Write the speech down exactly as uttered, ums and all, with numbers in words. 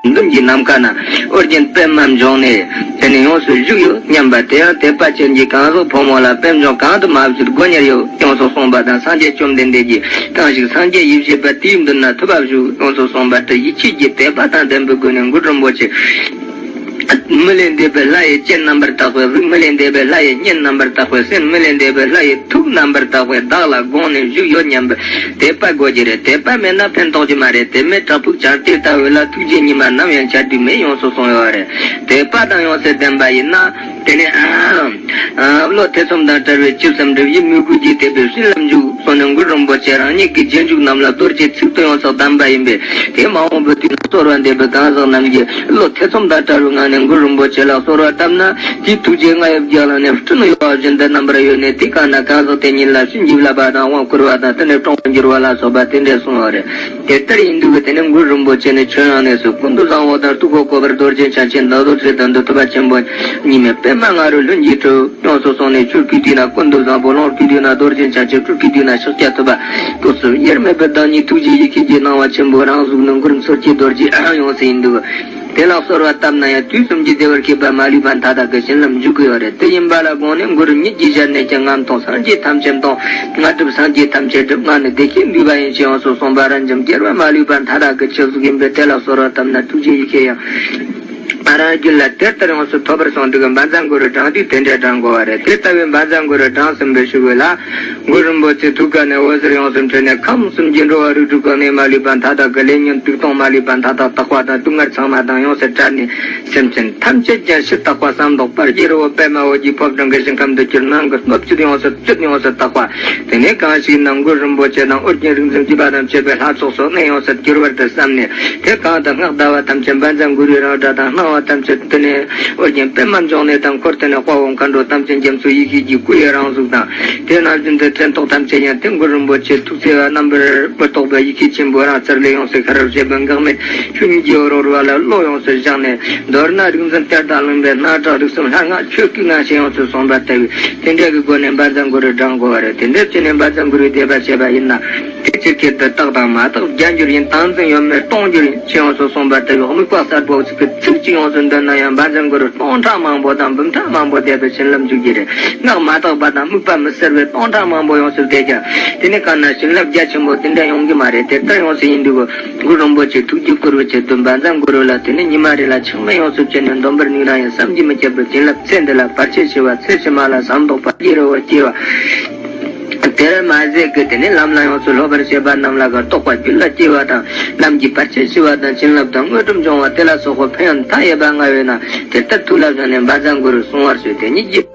མདུན་གྱི་ནམ་མཁའ་ན་ཨོ་རྒྱན་པདྨ་འབྱུང་གནས་དེ་ནས་ཡོངས་སུ་བཞུགས་ཡོད་སྙམ་པ། དེ་ཡང་དད་པ་ཅན་གྱི་གང་ཟག་ཕོ་མོ་ལ་པད་འབྱུང་གང་དུ་མ་བཞུགས་སྒོ་ཉེར་ཡོད་ཡོངས་སུ་གསུངས་པ་དང་། སངས་རྒྱས་བཅོམ་ལྡན་འདས་ཀྱིས་གང་ཞིག་སངས་རྒྱས་ཡེ་ཤེས་པ་དེའི་མདུན་ན་ཐུབ་པ་བཞུགས་ཡོངས་སུ་གསུངས་པ་ལྟར་ཡིད་ཆེས་ཀྱི་དད་པ་དང་ལྡན་པའི་སྒོ་ནས་གུ་རུ་རིན་པོ་ཆེ། མི་ལས་འདས་པའི་ལྷ་ཡི་སྤྱན་རྣམ་པར་དག་པས་གཟིགས། མི་ལས་འདས་པའི་ལྷ་ཡི་སྙན་རྣམ་པར་དག་པས་གསན། མི་ལས་འདས་པའི་ལྷ་ཡི་ཐུགས་རྣམ་པར་དག་པས་བདག་ལ་དགོངས་ནས་བཞུགས་ཡོད་སྙམ་པའི་དད་པ་དགོས་ཀྱི་རེད། དད་པ་མེད་ན་ཕན་ཐོགས་ཀྱི་མ་རེད། དེ་མེད་བྲག་ཕུག་བྱང་གཏེར་ལྟ་བུ་ལ་ཐུགས་རྗེ་ཉི་མ་ནམ་ཡང་འཆར་དུས་མེད་ཡོངས་སུ་གསུངས་ཡོད་རེད། དད་པ་དང་ཡོངས་སུ་ལྡན་པ་ཡིན་ན། དེ་ནས་བློ་ཐེ་ཚོམ་དང་བྲལ་བའི་ཆུ་སེམས་འགྲིབ་ཡིད་མོས་གུས་ཀྱི་དད་པའི་བྱིན་རླབས་འཇུག་སོགས་ནི་གུ་རུ་རིན་པོ་ཆེ་རང་ཉིད་ཀྱི་རྗེས་འཇུག་རྣམས་ལ་རྡོ་རྗེའི་ཚིག་ཏུ་ཡོངས་སུ་གདམས་པ་ཡིན་པས། དེ་མ་འོངས་པའི་དུས་ན་གསོལ་བ་འདེབས་པའི་གང་ཟག་རྣམས་ཀྱིས་བློ་ཐེ་ཚོམ་དང་བྲལ་བའི་ངང་ནས་གུ་རུ་རིན་པོ་ཆེ་ལ་གསོལ་བ་བཏབ་ན། དེའི་ཐུགས་རྗེ་རྔ་ཡབ་རྒྱ་གླིང་ནས་སྤྲིན་གཡོ་བ་བཞིན་དུ་རྣམ་པར་གཡོས་ནས། དེ་གང་ན་གང་ཟག་དེ་ཉིད་ལ་བྱིན་གྱིས་བརླབས་པ་དང་དབང་བསྐུར་བ་དང་། དེ་ནས་གྲོང་དུ་འགྱུར་བ་ལ་སོགས་པ་དེ་འདྲས་གསུངས་པ་རེད། དེ་ལྟར་ཡིན་དུས་ཀྱི་དེ་ནས་གུ་རུ་རིན་པོ་ཆེ་ནི་ཆོས་དབྱིངས་གནས་སུ་ཀུན་ཏུ་བཟང་པོ་དང་སྤྲུལ་སྐུ་བཀོད་པར་རྡོ་རྗེ་འཆང་ཆེན་དང་རྡོ་རྗེ་གདན་དུ་ཐུབ་པ་ཆེན་པོ་ཉི་མའི་པདྨ་ང་རོས་ལྷུན་གྱིས་གྲུབ་ཡོངས་སུ་གསུངས་ནས། ཆོས་སྐུའི་དུས་ན་ཀུན་ཏུ་བཟང་པོ། ལོངས་སྐུའི་དུས་ན་རྡོ་རྗེ་འཆང་ཆེན། སྤྲུལ་སྐུའི་དུས་ན་ཤཱཀྱ་ཐུབ་པ། སྐུ་གསུམ་དབྱེར་མེད་པའི་བདག་ཉིད་ཐུགས་རྗེ་ཡེ་ཤེས་ཀྱི་སྣང་བ་ཆེན་པོ་རང་གཟུགས་ནི་མགུར་མཚོན་གྱི་རྡོ་རྗེ་ཡོངས་སུ་ཡིན་འདུག་དེ་ལ་གསོལ་བ་བཏབ་ན་ཡང་དུས་གསུམ་གྱི་བདེ་བར་གཤེགས་པ་མ་ལུས་པ་མཐའ་དག་གི་བྱིན་རླབས་འཇུག་གི་ཡོད་རེད། དེ་ཡིན་པ་ལ་དགོངས་ནས་གུ་རུ་ཉིད་ཀྱི་ཞལ་ནས་ཀྱང་ང་མཐོང་སངས་རྒྱས་ཐམས་ཅད་མཐོང་། ང་སྒྲུབ་སངས་རྒྱས་ཐམས་ཅད་སྒྲུབ། ང་ནི་བདེ་གཤེགས་འདུས་པ་ཡིན་ཞེས་ཡོངས་སུ་གསུངས་པ་རབ་འབྱམས་རྒྱལ་བ་མ་ལུས་པ་མཐའ་དག་གི་ཆོས་གཟུགས་ཡིན་པས། དེ་ལ་གསོལ་བ་བཏབ་ན་ཐུགས་རྗེ་ཡེ་ཤེས་ཡང་། ང་རང་རྒྱུད་ལ་དེ་ལྟར་ཡོངས་སུ་ཐོབ་པར་གསུངས་འདུག་བཛྲ་གུ་རུ་བགྲང་དུས་དེ་འདྲའི་བགྲང་དགོས་པ་རེད། དེ་ལྟ་བུའི་བཛྲ་གུ་རུ་བགྲང་ཟིན་པའི་གཞུག་གུ་ལ། གུ་རུ་རིན་པོ་ཆེ་ཐུགས་ཀ་ནས་འོད་ཟེར་ཡོངས་སུ་འཕྲོས་ནས། ཁམས་གསུམ་གྱི་འགྲོ་བ་རིགས་དྲུག་གི་གནས་མ་ལུས་པ་མཐའ་དག་གི་ལས་ཉོན་སྡིག་ལྟུང་མ་ལུས་པ་མཐའ་དག་དག་པ་དང་སྡུག་བསྔལ་ཚང་མ་དང་ཡོངས་སུ་བྲལ་ནས། སེམས་ཅན་ཐམས་ཅད་ཀྱང་ཕྱིར་དག་པ་བསམ་རྟོགས་པར་བགྱི་རོ། པདྨ་འོད་ཀྱི་ཕོ་བྲང་གི་ཞིང་ཁམས་འདི་སྤྱིར་སྣང་གི་སྣོད་བཅུད་ཡོངས་སུ་བཅུད་ཡོངས་སུ་དག་པ། དེ་ནས་གང་ཞིག་ན་གུ་རུ་རིན་པོ་ཆེ་དང་ཨོ་རྒྱན་རིག་འཛིན་བརྒྱུད་པ་དང་བཅས་པའི་ལྷ་ཚོགས་སུ་གནས་ཡོངས་སུ་གྱུར་བར་དུ་བསམ་ནས། དེ་གང་དུ་སྔགས་བཟླ་བ་ཐམས་ཅད་བཛྲ་གུ་རུའི་རང་སྒྲ་དང་། སྣང་བ་ཐམས་ཅད་དེ་ནས་ཨོ་རྒྱན་པདྨ་འབྱུང་གནས་དང་། འཁོར་དེ་ནས་དཔའ་བོ་མཁའ་འགྲོ་ཐམས་ཅད་རྒྱ་མཚོ་ཡེ་ཤེས་ཀྱི་སྐུ་ཡི་རང་གཟུགས་དང་། དེ་ནང་བཞིན་དུ་སྤྱན་ཏོག་ཐམས་ཅད་ཡང་དེ་གུ་རུ་རིན་པོ་ཆེ་ཐུགས་བརྩེ་བ་རྣམ་པར་མི་རྟོག་པའི་ཡེ་ཤེས་ཆེན་པོ་རང་རྩལ་ལས་ཡོངས་སུ་ཤར་བར་བྱེད་པའི་འགག་མེད་ཆོས་ཉིད་ཀྱི་འོད་རོལ་བ་ལ་བློ་ཡོངས་སུ་བཞག་ནས། མདོར་ན་རིག་འཛིན་གཏེར་དང་ལུང་པའི་སྣང་གྲགས་རིགས་གསུམ་ལྷ་སྔགས་ཆོས་སྐུའི་ངང་ཞིག་ཡོངས་སུ་གསུངས་པ་ལྟ་བུའི་དེ་འདྲ་གི་སྒོ་ནས་བཛྲ་གུ་རུ་བགྲང་དགོས་པ་རེད། དེ་འདྲ་བྱས་ནས་བཛྲ་གུ་རུའི་བཟླས་པ་བྱས་པ་ཡིན་ན། དེ་ཕྱིར་ཁྱེད་དུ་རྟག་དང་མ་རྟག་བརྒྱ་འགྱུར་ཡིན། བཏང་འཛིན་ཡོད་མེད་སྟོང་འགྱུར་ཡིན་ཞེས་ཡོངས་སུ་གསུངས་པ་ལྟ་བུའི་དམིགས་པ་གསལ་པོ་ཞིག་གི་ཚིག་གཅིག་ཡོངས་སུ་འདོན་ན་ཡང་བཛྲ་གུ་རུ་སྟོང་ཕྲག་མང་པོ་དང་འབུམ་ཕྲག་མང་པོ་བཟླས་པའི་བྱིན་རླབས་འཇུག་གི་རེད། སྔགས་མ་དག་པ་དང་དམིགས་པ་མི་གསལ་བའི་སྟོང་ཕྲག་མང་པོ་ཡོངས་སུ་བཟླས་ཀྱང་། དེ་ནི་གང་ན་བྱིན་རླབས་རྒྱ་ཆེན་པོ་དེ་འདྲ་ཡོང་གི་མ་རེད། དེ་ལྟར་ཡོངས་སུ་ཡིན་དུས་གུ་རུ་རིན་པོ་ཆེ་ཐུགས་རྒྱུད་བསྐུལ་བའི་ཆེད་དུ་བཛྲ་གུ་རུ་ལ་དེ་ནི་ཉི་མ་རེ་ལ་ཆག་མེད་ཡོངས་སུ་བྱས་ནས་འདོན་པར་ནུས་རང་ཡང་བསམ་གྱིས་མི་ཁྱབ་པའི་བྱིན་རླབས་ཚེ་འདི་ལ་བར་ཆད་ཞི་བ། ཚེ་ཕྱི་མ་ལ་བསམ་རྟོགས་པ་སྐྱེ་རུ་བ་སྐྱེ་བ། དེར་མ་ཟད་ཀྱི་དེ་ནས་ལམ་ལ་ཡོངས་སུ་སློབ་པར་བྱེད་པ་རྣམས་ལ་ག་རྟོགས་པ་རྒྱུད་ལ་སྐྱེ་བ་དང་། ལམ་གྱི་བར་ཆད་ཞི་བ་དང་། བྱིན་རླབས་དང་དངོས་གྲུབ་འབྱུང་བ་དེ་ལ་སོགས་པ་ཕན་ཡོན་མཐའ་ཡས་པ་མངའ་བས་ན། དེ་ལྟར་ཐུགས་ལ་བཞག་ནས་བཛྲ་གུ་རུ་གསུང་བར་ཞུ། དེ་ཉིད་ཀྱི།